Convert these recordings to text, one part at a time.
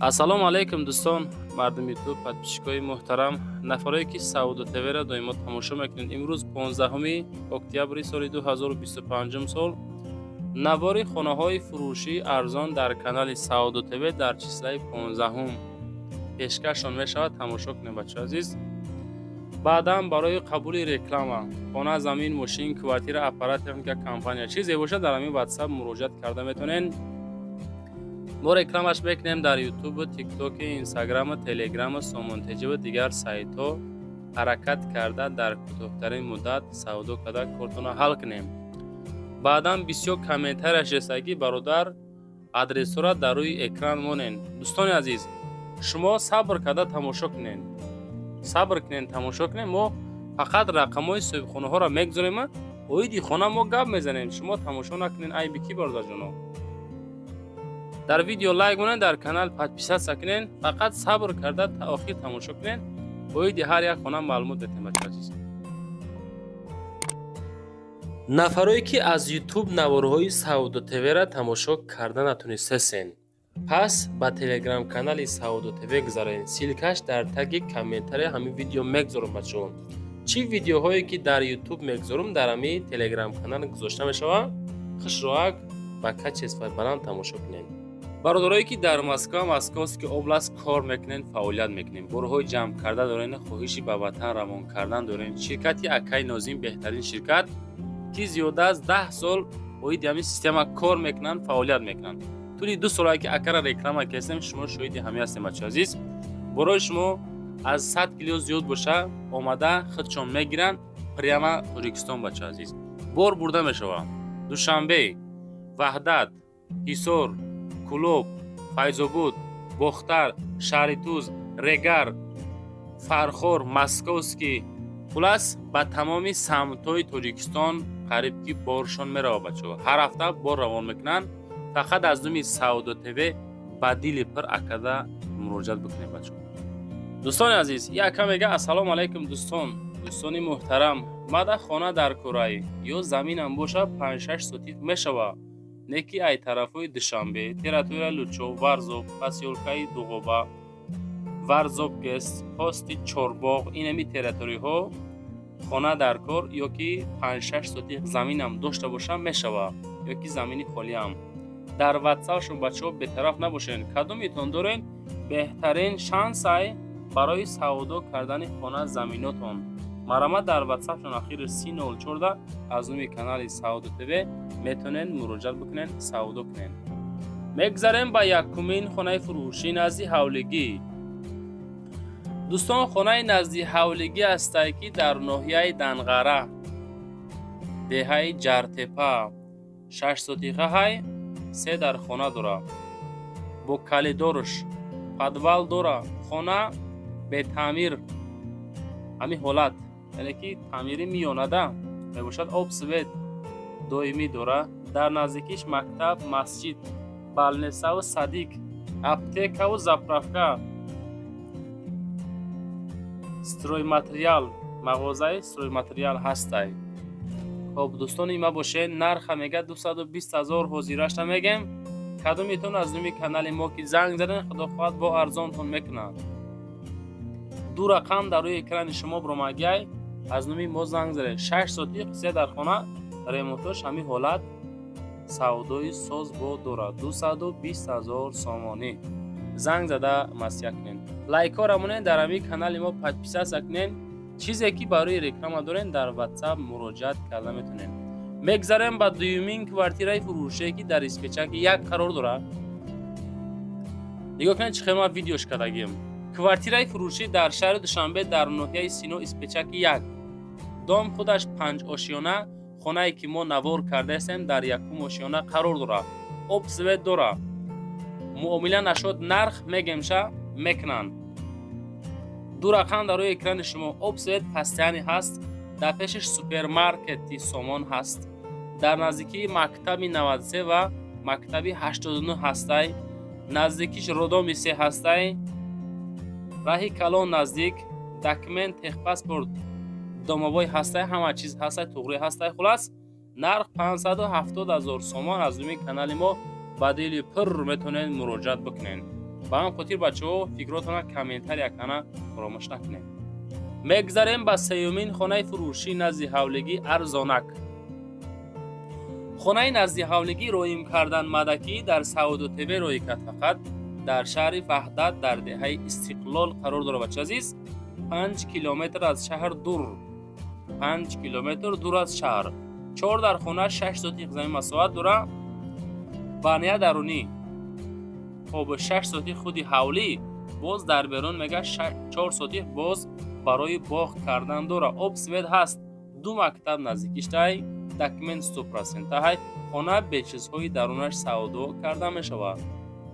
Ассалому алайкум, дӯстон, мардуми Ютуб, подписчикои муҳтарам, нафарое ки Савдо ТВ-ра доимо тамошо мекунед. Имрӯз 15 октябри соли 2025 сол навори хонаҳои фурӯшии арзон дар канали Савдо ТВ дар числаи 15 пешкашон мешавад. Тамошо кунед, бачаҳои азиз. Баъдан барои қабули реклама, хона, замин, мошин, квартира, аппарат, техника, компания, чизе бошад, дар ҳамин Ватсап муроҷиат карда метавонед. Мо рекламаш мекунем дар Ютубу, Тиктоки, Инстаграму, Телеграму, Сомонтеҷиву дигар сайтҳо. Ҳаракат карда, дар кӯтоҳтарин муддат савдо карда, кортонро ҳал кунем. Баъдан бисёр комментарияш реста, ки бародар, адресҳоро дар рӯи экран монен. Дӯстони азиз, шумо сабр карда тамошо кунед, сабр кунед, тамошо кунед. Мо фақат рақамҳои соҳибхонаҳоро мегузорем, оиди хона мо гап мезанем. Шумо тамошо накунед, айби кӣ, бародарҷоно? Дар видео лайк монед, дар канал подписаться кунед, фақат сабр карда та охир тамошо кунед. Оиди ҳар як хона маълумот метем, бачаҳои азиз. Нафарое ки аз Ютуб наворҳои Савдо ТВ-ра тамошо карда натонистасен, пас ба Телеграм-канали Савдо ТВ гузаред. Ссылкаш дар таги комментария ҳамин видео мегузорам, бачаҳо. Чӣ видеоҳое ки дар Ютуб мегузорам, дар ҳамин Телеграм-канал гузошта мешавад. Хушроак ба качествои баланд тамошо кунед. Бародарое ки дар Москва, Московский область кор мекунед, фаъолият мекунед, борҳои ҷамъ карда доред, хоҳиши ба ватан равон кардан доред, ширкати акаи Нозим беҳтарин ширкат, ки зиёда аз 10 сол оиди ҳамин система кор мекунанд, фаъолият мекунанд. Тӯли 2 солае ки акара реклама кардем, шумо шоҳиди ҳамин ҳастем, бачаҳои азиз. Борои шумо аз 100 кило зиёд боша, омада худшон мегиранд прямо Тоҷикистон. Бачаҳои азиз, бор бурда мешавад Душанбе, Ваҳдат, Ҳисор, Кӯлоб, Файзобод, Бохтар, Шаҳритуз, Регар, Фархор, Московский, хулас, ба тамоми самтҳои Тоҷикистон қариб ки боршон меравад. Бачаҳо, ҳар ҳафта бор равон мекунанд. Фақат аз номи Савдо ТВ ба дили пир акада муроҷиат бикунед, бачаҳо. Дӯстони азиз, яка мега: «Ассалому алайкум, дӯстон, дӯстони муҳтарам, мада хона дар кӯрай ё заминам боша, панҷшаш сотих мешава, не ки ай тарафҳои Душанбе, территория Лучоб, Варзоб, посёлкаи Дуғоба, Варзоб ГЭС, пости Чорбоғ, инами территорияҳо хона дар кор ё ки панҷшаш сотих заминам дошта бошам, мешава, ё ки замини холиам». Дар Ватсапшон, бачаҳо, бетараф набошед. Кадомитон доред, беҳтарин шансай барои савдо кардани хона, заминотон. Марҳамат, дар Ватсапшон ахири 30 04 аз номи канали Савдо ТВ метавонед муроҷиат бикунед, савдо кунед. Мегузарем ба якумин хонаи фурӯшӣ назди ҳавлигӣ. Дӯстон, хонаи назди ҳавлигӣ ҳастае, ки дар ноҳияи Данғара, деҳаи Ҷартепа, 6 сотиха ҳай, се дар хона дора, бо коридорш, подвал дора. Хона бетаъмир, ҳамин ҳолат, яъне ки таъмири миёнада мебошад. Об, свет доимӣ дора. Дар наздикиш мактаб, масҷид, больницаву садик, аптекаву заправка, стройматериал, мағозаи стройматериал ҳастай. Хоб, дӯстони ма бошед, нарха мега 220 000, ҳозирашта мегем. Кадометон аз номи канали мо ки занг заден, худо хоҳад, бо арзонтон мекунад. Ду рақам дар рӯи экрани шумо бромагиай, аз номи мо занг задед. 6 сотих, се дар хона, ремонтош ҳамин ҳолат, савдои соз бо дорад, 220 000 сомонӣ. Занг зада маслиҳат кунед. Лайкҳоро монед, дар ҳамин канали мо подписаться кунед. Чизе ки барои реклама дорем, дар Ватсап муроҷиат карда метавонем. Мегзарем ба дуюмин квартираи фурӯшие, ки дар Испечаки як қарор дорад. Нигоҳ кунед, чӣ хел ман видеош кардагием. Квартираи фурӯшӣ дар шаҳри Душанбе, дар ноҳияи Сино, Испечаки як. Дом худаш панҷ ошёна. Хонае ки мо навор кардаистем, дар якум ошёна қарор дорад. Об, свет дорад. Муомила нашуд нарх мегемша, мекунанд. Ду рақам дар рӯи экрани шумо. Об, свет постоянный ҳаст. Дар пешаш супермаркети Сомон ҳаст. Дар наздикии мактаби 93 ва мактаби 89 ҳастай. Наздикиш роддоми се ҳастай. Раҳи калон наздик. Документ, техпаспорт, домовой ҳастай, ҳама чиз ҳастай, туғри ҳастай. Хулас, нарх 570 000 сомон. Аз рӯи канали мо ба дили пур метавонед муроҷиат бикунед. Ба ҳам хотир бачаҳо фикротона комментария кана фаромӯш накунед. Мегзарем ба сеюмин хонаи фурӯшӣ назди ҳавлигӣ арзонак. Хонаи назди ҳавлигӣ роим кардан мадакӣ дар Саодо ТВ роӣ кард, фақат дар шаҳри Ваҳдат дар деҳаи Истиқлол қарор дорад. Бача азиз, 5 километр аз шаҳр дур, 5 километр дур аз шаҳр. 4 дар хона, 6 сотих замин масоҳат дора, бания дарунӣ. Хоб 6 сотих худи ҳавлӣ, боз дар берун мега 4 сотих боз барои боғ кардан дора. Об свет ҳаст, 2 мактаб наздикиштай, документ 100% ҳай. Хона бе чизҳои дарунаш савдо карда мешавад,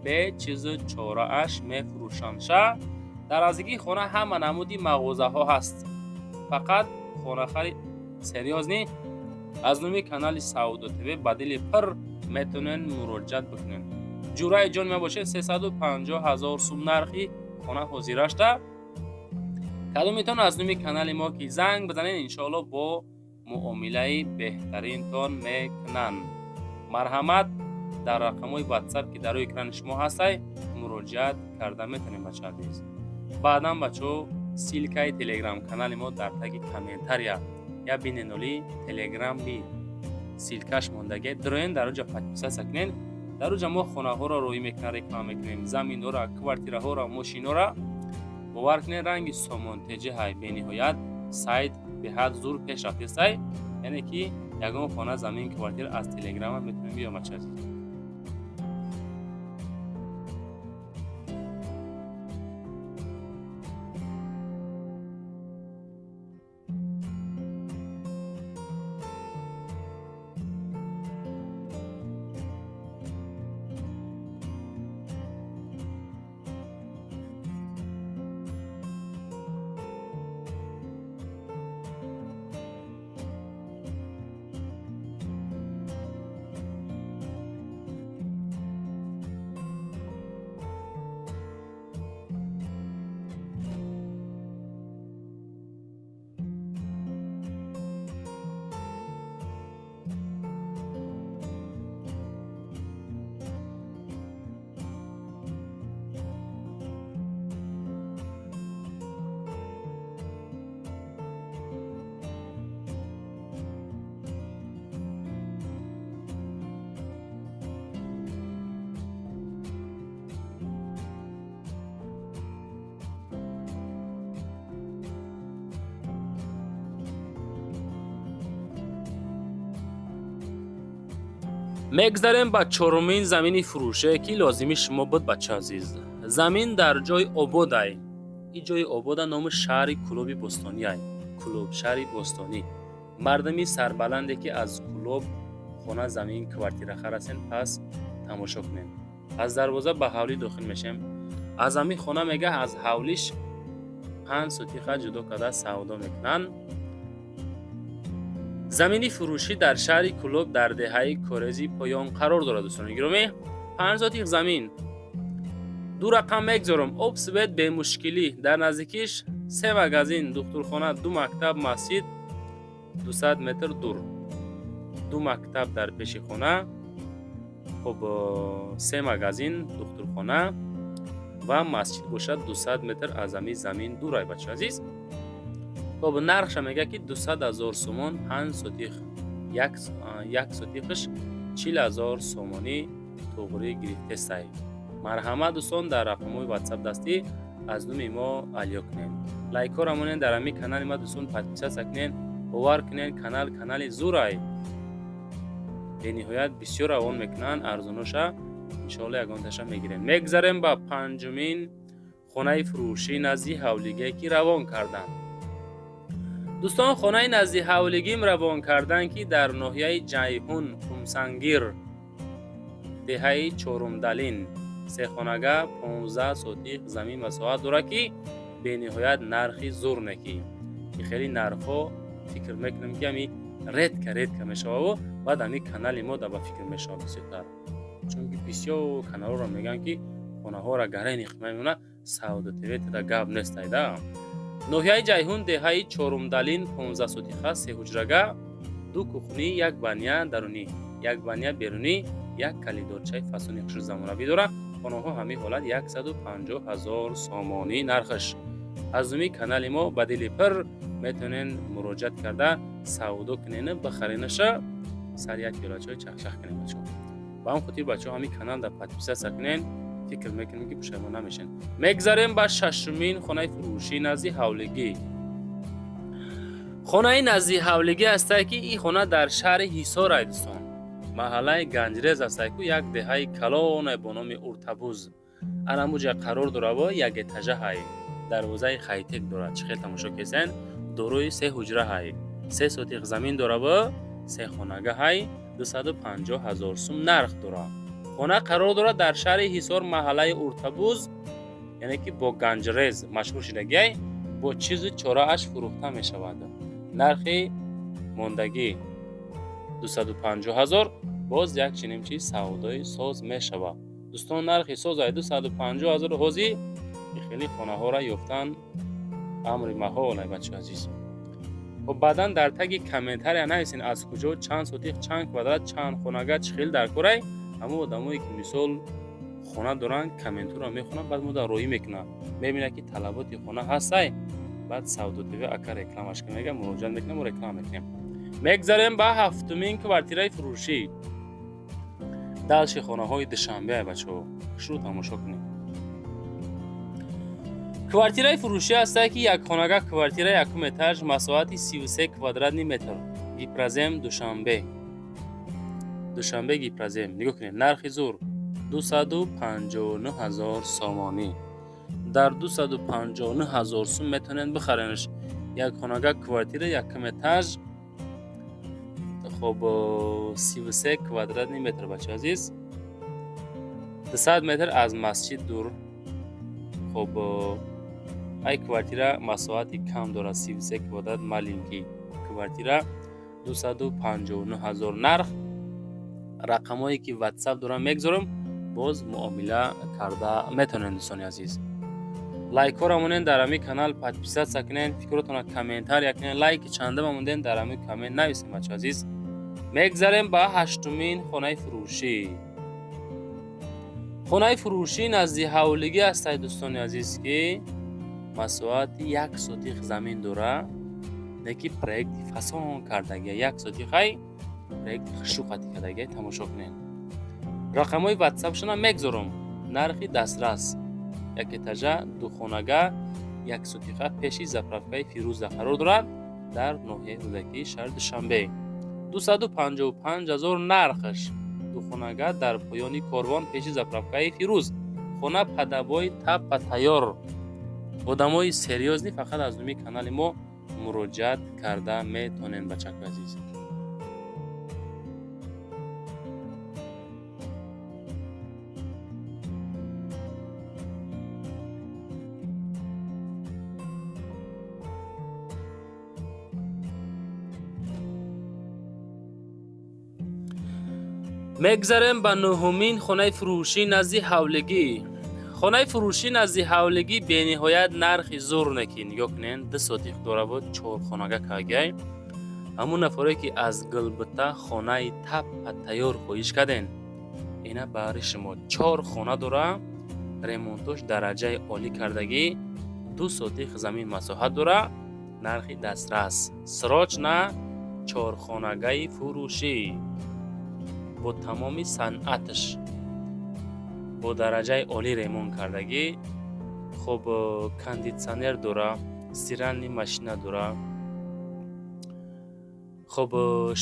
бе чизу чорааш мефурӯшанд. Дар наздикии хона ҳама намуди мағозаҳо ҳаст. Фақат хонахари серьёзный аз номи канали Саодо ТВ ба дили пир метавонед муроҷиат бикунед. Ҷураи ҷон мебошед, 350 000 сум нархи хона ҳозирашта. Кадомитон аз номи канали мо ки занг бизанед, иншоалло бо муомилаи беҳтаринтон мекунанд. Марҳамат, дар рақамҳои WhatsApp ки дар рӯи экрани шумо ҳастай муроҷиат карда метавонед, бача азиз. Баъдан бачаҳо ссылка и телеграм канали мо дар таги комментария я биненоли телеграми ссылка ш мондагӣ, дроен дар оҷа подписаться кунед. Дар оҷа мо хонаҳоро роҳӣ мекунем, реклама мекунем, заминҳоро, квартираҳоро, мошинҳоро. Бовар кунед, ранги сомонтеҷи ҳай, бениҳоят сайт беҳад зур пеш рафтестай. Яъне ки ягон хона, замин, квартира аз телеграма метавонем биём, бача азиз. Мегзарем ба чорумин замини фурӯше ки лозими шумо буд, бача азиз. Замин дар ҷои ободай. Ин ҷои обода номи шаҳри Кулоби Бостонияй. Кулоб, шаҳри бостонӣ. Мардуми сарбаланде ки аз Кулоб хона, замин, квартира харасен, пас тамошо кунем. Аз дарвоза ба ҳавлӣ дохил мешем. Аз ҳамин хона мега аз ҳавлиш 5 сотиха ҷудо карда савдо мекунанд. Замини фурӯшӣ дар шаҳри Кулоб дар деҳаи Корези поён қарор дорад, дӯстони гиромӣ. 5 сотих замин. 2 рақам мегзорам. Об свет бемушкилӣ. Дар наздикиш 3 магазин, духтурхона, 2 мактаб, масҷид 200 метр дур. 2 мактаб дар пеши хона. Хоб 3 магазин, духтурхона ва масҷид бошад 200 метр аз ҳамин замин дур ай, бача азиз. Хоб нархша мега ки 200 000 сомон, 5 сотих, як сотихаш 40 000 сомонӣ туғрӣ гирифтестай. Марҳамат дӯстон, дар рақамҳои WhatsApp дастӣ аз номи мо алё кунед. Лайкҳоро монед дар ҳамин канали ма, дӯстон, подписаться кунед. Бовар кунед, канал канали зурай. Бениҳоят бисёр равон мекунанд арзоноша, иншоалло ягонташа мегирем. Мегзарем ба панҷумин хонаи фурӯшӣ назди ҳавлигие ки равон карданд. Дӯстон, хонаи назди ҳавлигим равон карданд ки дар ноҳияи Ҷайҳун, Қумсангир, деҳаи Чорумдалин, сехонага, 15 сотих замин масоҳат дорад ки бениҳоят нархи зур некӣ. Ки хеле нархҳо фикр мекунем ки ҳами редко редко мешававу баъд ҳами канали мо да ба фикр мешавад бисёртар. Чунки бисёр каналҳоро мегӯянд ки хонаҳоро гарени қимат мемонад, Саодо ТВ тада гап нест айда. Ноҳияи Ҷайҳун, деҳаи Чорумдалин, 15 сотиха, се ҳуҷрага, 2 кухни, як баня дарунӣ, як баня берунӣ, як калидорчаи фасони хушрӯ замонавӣ дорад. Хонаҳо ҳамин ҳолат 150 000 сомонӣ нархаш. Аз нуми канали мо ба дили пир метавонен муроҷиат карда савдо кунен, бихаренаша, сар як пиёла чой чахчах кунем, бачаҳо. Ба ҳам хотир, бачаҳо, ҳамин канал дар подписаться кунен, фикр мекунем, ки пушаймон намешен. Мегзарем ба шашумин хонаи фурӯшӣ назди ҳавлигӣ. Хонаи назди ҳавлигӣ ҳастае, ки ин хона дар шаҳри Ҳисор ай, дӯстон, маҳаллаи Ганҷрез ҳастае ку, як деҳаи калоне бо номи Уртабуз, анамуҷа қарор дораво. Як этажа ҳай, дарвозаи хайтек дорад, чӣ хел тамошо кесен. Дорои се ҳуҷра ҳай, 3 сотих замин дораво, се хонага ҳай. 250 000 сум нарх дорад. Хона қарор дорад дар шаҳри Ҳисор, маҳаллаи Уртабуз, яъне ки бо Ганҷрез машҳур шидагиай. Бо чизу чорааш фурӯхта мешавад. Нархи мондагӣ 250 000. Боз як чиним чиз савдои соз мешавад, дӯстон. Нархи соз ай 250 000. Ҳозир хеле хонаҳоро ёфтан амри маҳол ай, бачаи азиз. Хоб, баъдан дар таги комментария нависен, аз куҷо, чанд сотих, чанд квадрат, чанд хонага, чӣ хел дар корай. Ҳамон одамое ки, мисол, хона доранд, комментҳоро мехонанд, баъд мо дар роҳӣ мекунанд, мебинад, ки талаботи хона ҳастай. Баъд Савдо ТВ ака рекламаш ка мега, муроҷиат мекунем, мо реклама мекунем. Мегзарем ба ҳафтумин квартираи фурӯшӣ. Дальше хонаҳои Душанбе, бачаҳо, шурӯъ тамошо кунем. Квартираи фурӯшӣ ҳастае, ки якхонага квартира, якум этаж, масоҳати 33 квадратный метр, Гипрозем, Душанбе. Душанбе, Гипрозем. Нигоҳ кунед, нархи зур 259 000 сомонӣ. Дар 259 000 сум метавонед бихаренаш. Якхонага квартира, якум этаж, хоб, 33 квадратный метр, бача азиз, 200 метр аз масҷид дур. Хоб, ай квартира масоҳати кам дорад, 33 квадрат, маленький квартира, 259 000 нарх. Рақамҳое ки Ватсап дорам, мегзорам, боз муомила карда метавонед. Дӯстони азиз, лайкҳоро монед, дар ҳамин канал подписаться кунед, фикротонро комментария кунед. Лайки чандама монден, дар ҳамин коммент нависем, бача азиз. Мегзарем ба ҳаштумин хонаи фурӯшӣ. Хонаи фурӯшӣ назди ҳавлигӣ ҳастад, дӯстони азиз, ки масоҳати 1 сотих замин дора, не ки проекти фасон кардагия. 1 сотихай, проекти хушрӯ қатӣ кардагия. Тамошо кунед, рақамҳои ватсапшона мегзорам. Нархи дастрас, як этажа, духонага, 1 сотиха, пеши заправкаи Фирӯза қарор дорад, дар ноҳияи Рӯдакии шаҳри Душанбе. 255 000 нархаш. Духонага дар поёни корвон, пеши заправкаи Фирӯз. Хона под обои, таппа тайёр. Одамои серьёзный фақат аз нуми канали мо муроҷиат карда метонем, бачакои азиз. Мегзарем ба нуҳумин хонаи фурӯшӣ назди ҳавлигӣ. Хонаи фурӯшӣ назди ҳавлигӣ бениҳоят нархи зур неки. Нигоҳ кунед, 2 сотих доравод, чорхонага кагай. Ҳамун нафаре, ки аз Гулбута хонаи таппа тайёр хоҳиш карден, ина баҳри шумо. Чор хона дора, ремонтош дараҷаи олӣ кардагӣ, 2 сотих замин масоҳат дора, нархи дастрас. Срочно чорхонагаи фурӯшӣ бо тамоми санъаташ, бо дараҷаи олӣ ремонт кардагӣ. Хоб, кондитсионер дора, стиральный машина дора. Хоб,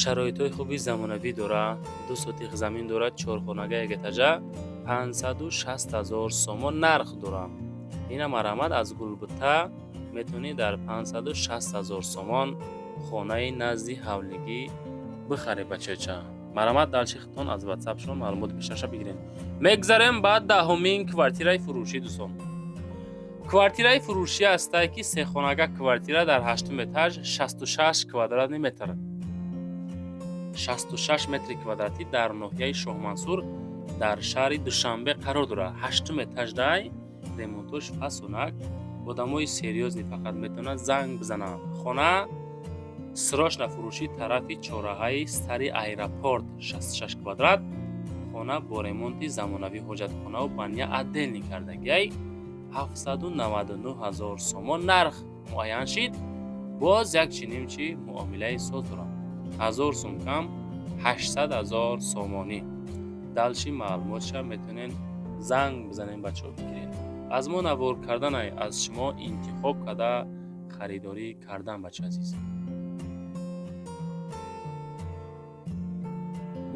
шароитҳои хуби замонавӣ дора, 2 сотих замин дорад, чорхонага, як этажа, 560 000 сомон нарх дора. Ина марҳамат, аз Гулбута метавонӣ дар 560 000 сомон хонаи назди ҳавлигӣ бихарӣ, бачача. Марҳамат, дальше худтон аз ватсапшон маълумоти бештарша бигиред. Мегзарем ба даҳумин квартираи фурӯшӣ, дӯстон. Квартираи фурӯшӣ ҳастае, ки сехонага квартира дар ҳаштум этаж, 66 квадратный метр, 66 метри квадратӣ, дар ноҳияи Шоҳмансур, дар шаҳри Душанбе қарор дорад. Ҳаштум этаж дай, ремонтош фасонак. Одамои серьёзный фақат метавонад занг бизананд. Хона срочно фурӯшӣ, тарафи чораҳаи стари аэропорт, 66 квадрат. Хона бо ремонти замонавӣ, ҳоҷатхонаву баня отдельный кардагиай. 799 ҳазор сомон нарх муайян шид. Боз як чинимчи муомилаи соз дорам, 1000 сум кам, 800 ҳазор сомонӣ. Дальше маълумотша метавонед занг бизанед, бачаҳо, бигиред. Аз мо навор карданай, аз шумо интихоб карда харидорӣ кардан, бача азиз.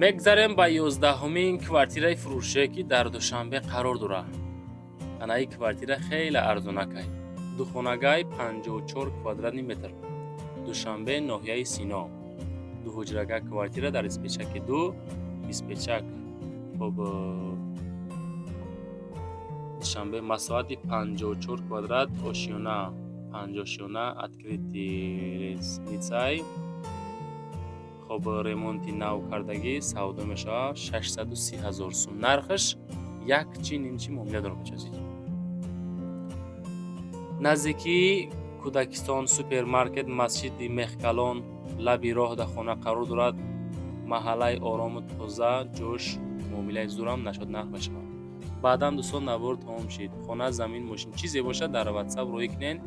Мегзарем ба 11-умин квартираи фурӯшие, ки дар Душанбе қарор дорад. Анаи квартира хеле арзонакай, духонагай, 54 квадратный метр, Душанбе, ноҳияи Сино, дуҳуҷрага квартира дар Испечаки ду Испечак. Хоб, Душанбе, масоҳати 54 квадрат, ошёна, панҷошёна, открытый лестницай. Хоб, ремонти нав кардагӣ, савдо мешавад 630 ҳазор сум нархаш, як чи нимчи муомила дорам, бачазиз. Наздикии кӯдакистон, супермаркет, масҷиди Мехкалон, лаби роҳ дар хона қарор дорад. Маҳаллаи орому тоза, ҷош муомилаи зурам нашод нарх мешавад. Баъдан, дӯстон, навор тамом шид. Хона, замин, мошин, чизе бошад, дар Ватсап рӯй кунед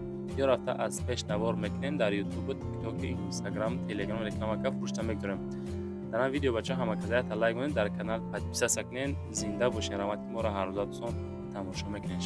ё рафта аз пеш навор мекунем. Дар Ютубу, Тиктоку, Инстаграм, Телеграм реклама ка фурӯшта мегузорем. Дар ан видео, бача, ҳама казаята лайк монед, дар канал подписаться кунед. Зинда бошед, раҳмати моро ҳаррӯза, дӯстон, тамошо мекунед.